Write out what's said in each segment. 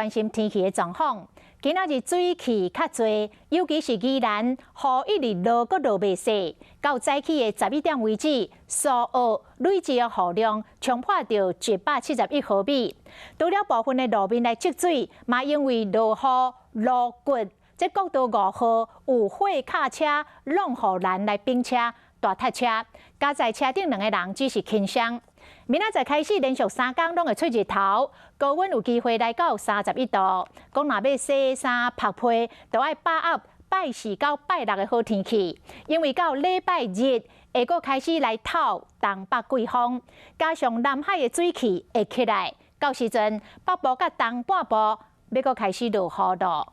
關心天氣的狀況。今仔日水汽較濟，尤其是宜蘭雨一直落閣落袂煞。到早起的11點為止，蘇澳累積的雨量衝破著171毫米。除了部分的路面來積水，嘛因為落雨路骨，這國道5號有貨卡車挵護欄來並車大塞車，加在車頂兩個人只是輕傷。明仔載開始連續3工攏會出日頭，高溫有機會來到31度。講若欲洗衫曝被，都愛把握拜四到拜六的好天氣，因為到禮拜日會閣開始來透東北季風，加上南海的水汽會起來，到時陣北部佮東半部欲閣開始落雨囉。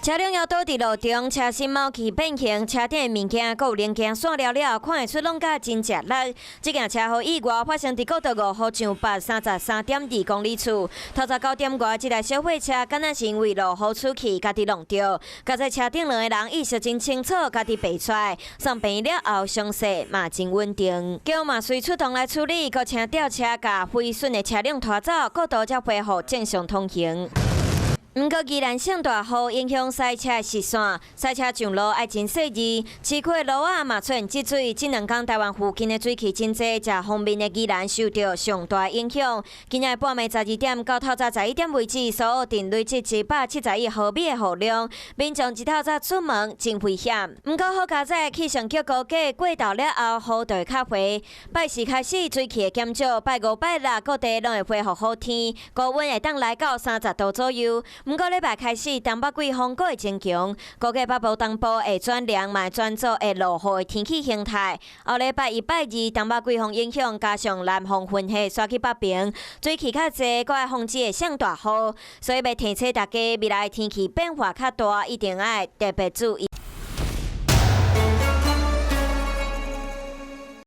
車輛搖倒佇路中，車身毛去變形，車頂的物件閣有零件散了了，看會出攏甲真食力。這件車禍意外發生佇國道5號上北33.2公里處，透早9點外，這台小貨車敢若是因為落雨出去，家己弄著。駕在車頂兩個人意識真清楚，家己爬出來，送病院了後，傷勢嘛真穩定。警嘛隨出動來處理，閣請吊車共毀損的車輛拖走，國道才恢復正常通行。毋過宜蘭省大雨影響賽車視線，賽車上路愛真細膩，市區的路仔嘛出現積水。這兩工台灣附近的水汽真濟，食鋒面的宜蘭受著上大影響。今日半暝12點到透早11點為止，蘇澳鎮累積171毫米的雨量，民眾一透早出門真危險。毋過好佳哉，氣象局估計過晝了後雨就會較回。拜四開始水汽會減少，拜五、拜六各地攏會恢復好天，高溫會當來到30度左右。毋過禮拜開始，東北季風閣會增強，估計北部、東部會轉涼，嘛會轉做會落雨的天氣形態。後禮拜一、拜二，東北季風影響，加上南風雲系徙去北邊，水汽較濟，閣會防止會降大雨，所以欲提醒大家，未來天氣變化較大，一定愛特別注意。